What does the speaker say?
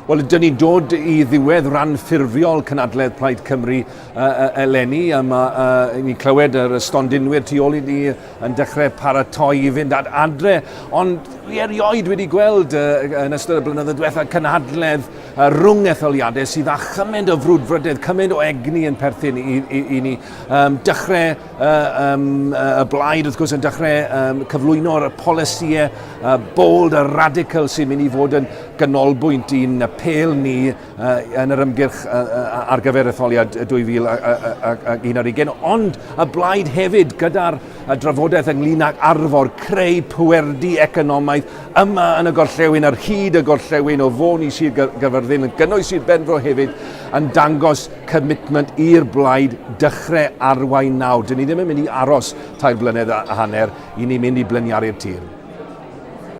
Wel, dyn ni'n dod i ddiwedd rhan ffurfiol cynadledd Plaid Cymru eleni, a mae ni'n clywed yr stondinwyr tu ôl i ni yn dechrau paratoi i fynd at adre, ond fi erioed wedi gweld yn ystod y blynyddoedd diwethaf cynhadledd rhwng etholiadau sydd â chymaint o frwdfrydedd, cymaint o egni yn perthyn i, i, i ni. Dechrau y blaid, wrth gwrs, yn dechrau cyflwyno'r polisïau bold a radical sy'n mynd i fod yn ganolbwynt i'n apêl ni yn yr ymgyrch ar gyfer etholiad 2021, ond y blaid hefyd gyda'r drafodaeth ynglyn ag arfor creu pwerdy economaidd yma yn y gorllewin, ar hyd y gorllewin o Fôn i Sir Gyfyrddin, yn gynnwys Sir Benfro hefyd, yn dangos commitment i'r blaid dechrau arwain nawr. Dyn ni ddim yn mynd i aros tair blynedd a hanner i ni mynd i blyniaru'r tir.